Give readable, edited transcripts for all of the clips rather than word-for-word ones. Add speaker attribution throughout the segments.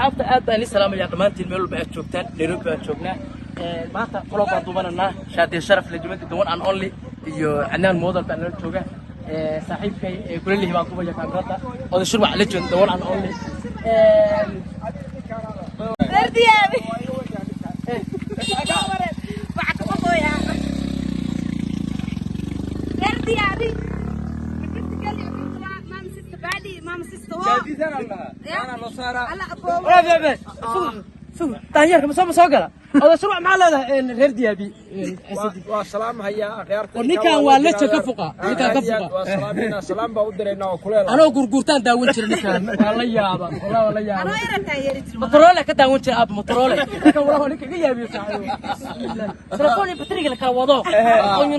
Speaker 1: Asxaabta, aad baan idin salaamayaa dhammaantiin meel walba aad joogtaan. Nairobi baan joognaa. Maanta vlog baan duubananaa. Shaadiya Sharaf lejimada, the one and only, iyo Cadnaan Model baa nala jooga. Saaxiibkay kulalihi baan duubaya kaamirada. Oday Shurwac legend, the one and only.
Speaker 2: Reer Diyaabi. Waxa ka baqooyaa. Reer Diyaabi. Mama sister baadi, mama sister wo. Alla aboo.
Speaker 1: Daanyeerka ma soo gala? Oday Shurwac, maxaa leedahay reer Diyaabi?
Speaker 3: Waa salaamhayaa akhyaarta.
Speaker 1: War ninkan waa leja ka fuqa, ninkan ka fuqa.
Speaker 3: Waa salaamayna, salaam baa u diraynaa oo kuleel.
Speaker 1: Anoo gurgurtaan daawan jira ninkan, waa la yaaba, wallah waa la yaaba.
Speaker 2: Anoo yarataa yeeri jir.
Speaker 1: Motorola ka daawan jira aab Motorola. Ninkan wallah waa ninka iga yaabiyo, saaxiib. Telefoon iyo bateriga la kala wado oo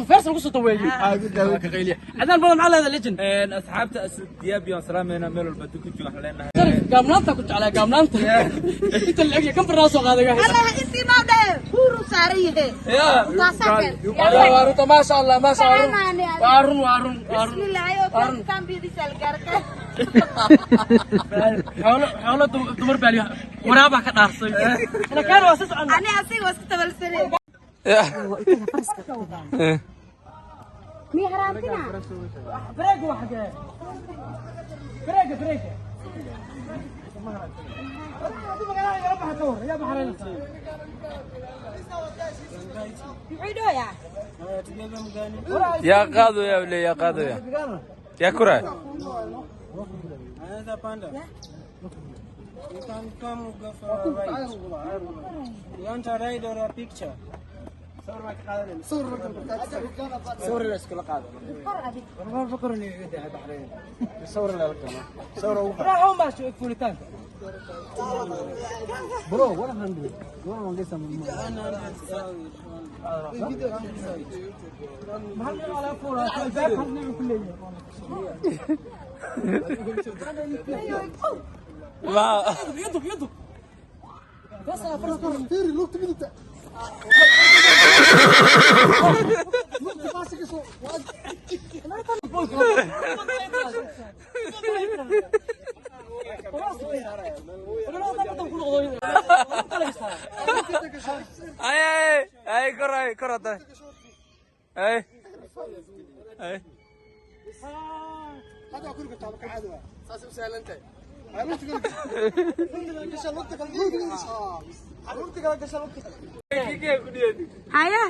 Speaker 1: Universal lagu soo daweeyo. Cadaan badan, maxaa leedahay legend?
Speaker 4: Asxaabta Asad Diyaabi waan salaamaynaa meel walba ku jooga, waxaan leenahay.
Speaker 1: Gaabnaanta ku jeclaa, gaabnaanta inta la egya kan barnaa soo qaaday.
Speaker 2: Alla intii noo dhee huuru saaran yahay. Taasaa keen.
Speaker 1: Waa runta, maasha Allah, maasha Allah, waa run, waa run, waa run.
Speaker 2: Bismillah, ayo kan bidisa la garka.
Speaker 1: Xoolo xoolo dumar baa liya waraabaa ka dhaarsay laakiin waa si socon.
Speaker 2: Ani asiga waa isku tabalsanay. Mi haraantina.
Speaker 1: Bareega waa xagee? Bareega, bareega. Haddii magaalada igala baxa ka war, yaa baxraynaysaa?
Speaker 2: Muxuu dhooyaa?
Speaker 4: Yaa qaadaya ule, yaa qaadaya, yaa kuray.
Speaker 5: Another panda. You can come go for a ride. You want a ride or a picture?
Speaker 3: Sawir la iskula qaado. Sawir la galo, sawir ugu.
Speaker 1: Raaxo maasho fuulitaanka.
Speaker 3: Bro, 100 100.
Speaker 1: Maxaa laga fuulaa? Albaabka hal nin ku leeyahay. Yudub, yudub. Bas
Speaker 6: Fiiri lugta midigta. Lugta baasha gasho.
Speaker 4: Ay ay ay, kor ay, kor hadda, ay ay.
Speaker 6: Hadda waa kori kartaa marka caadi waa. Saas u sahlan tahay. Lugta kala gasho, lugta kala gasho. Lugta kala gasho, lugta kala.
Speaker 2: Haya.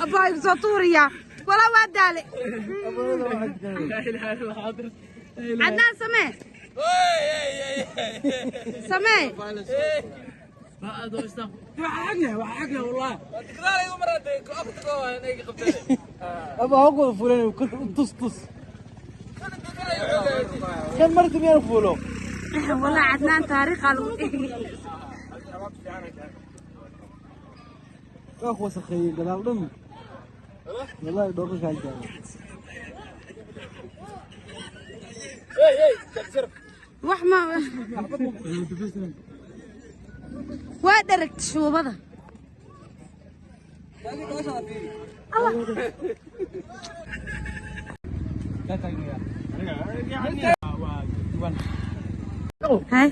Speaker 2: Abaa soo tuuriya. Walaa waa daale. Cadnaan samee. Samee.
Speaker 1: والله
Speaker 5: أبا هو فلان tus tus كم مرة مية فولو.
Speaker 2: Walaa Cadnaan taariikh lagu dhigi.
Speaker 5: Waa kuwa wasakheeyey gadaal dhan, wallahi dhooqa kaa jaaray.
Speaker 2: Wax ma waa dheragta shuubada. Hay.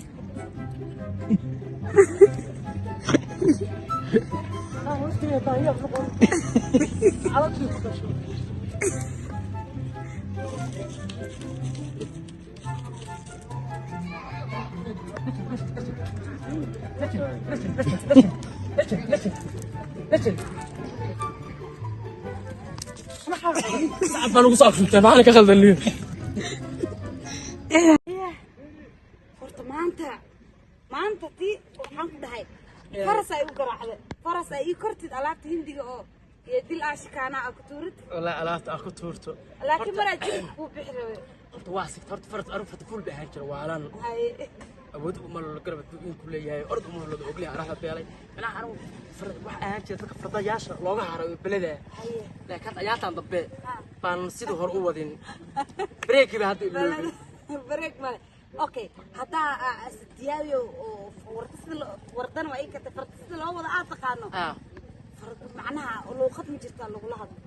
Speaker 1: Sacab baa lagu soo afshubtay, maxaana ka khaldan liin?
Speaker 2: Horta maanta tii waxaan ku dhahay faras ay u garaacday, faras ay ii kortid alaabta Hindiga oo iyo dil aashikaana a ku tuurid.
Speaker 1: Wallahi alaabta aa ku tuurto.
Speaker 2: Laakiin maraa jilibka kuu bixi rabay.
Speaker 1: Horta waa sigta, horta faras anu farda fuul bay ahaan jira waalan.
Speaker 2: Haye.
Speaker 1: Awood uma lolo garab in ku leeyahay, orod uma lolo oglehay, araxda beelay. Macnaha anigu wax ahaan jira dadka fardayaasha looga haro beleda.
Speaker 2: Haye.
Speaker 1: Laakiin hadda ayaantan dambe baan sidii hore u wadin, breekii baa hadda iloobay.
Speaker 2: Break male. Okay, haddaa diyaayo oo warda sida wardana waa ii kartay, farda sida loo wada aad taqaano. Macnaha luuqad ma jirtaa lagula hadlo?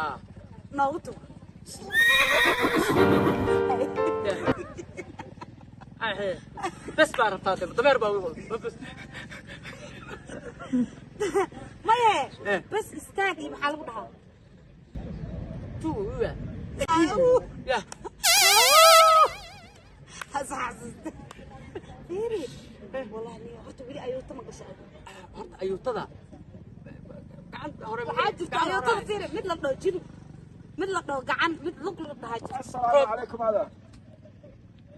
Speaker 1: Ah.
Speaker 2: Noogu tug.
Speaker 1: Bes baa rabtaa, dameer baa bes.
Speaker 2: Maye.
Speaker 1: Eh.
Speaker 2: Bas istaag iyo maxaa lagu dhahaa?
Speaker 1: Tuuga ya.
Speaker 2: Xasuusta. Fiiri. Wallahi niyo horta weli ayuuta ma gashay.
Speaker 1: Horta ayuutada gacanta hore
Speaker 2: Waxaa jirta ayuutada, fiiri, mid la dhaho jilib, mid la dhaho gacan, mid lug la dhahaa jirta.
Speaker 3: Assalaamu calaykum. Ada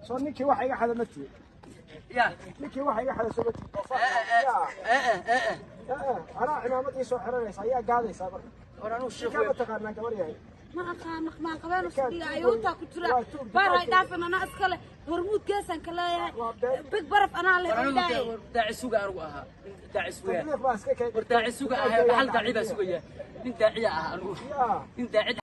Speaker 3: soo ninkii waxa iga xada ma tihi?
Speaker 1: Ya.
Speaker 3: Ninkii waxa iga xada soo ma tihi?
Speaker 1: Eh. Eh eh.
Speaker 3: Anaa cimaamad ii soo xiranaysa ayaa gaadaysaa marka.
Speaker 1: Hore anuu sheekh.
Speaker 3: Ninkaa ma taqaanaa, gabar yahay?
Speaker 2: Ma aqaano, maalqabeen usdiga ayuutaa ku jira. Baar hay dhaafin, anaa iskale hormuud geesaan ka leeyahay, big baraf anaa leh.
Speaker 1: War anigu
Speaker 2: Ilaahay.
Speaker 1: Daaci suga anigu ahaa, daaci suga.
Speaker 3: Tabliiq baa iska kay.
Speaker 1: War daaci suga ahaa, hal daaci baa sugaya, nin daaciya ah anigu.
Speaker 3: Yaa.
Speaker 1: Nin daaci.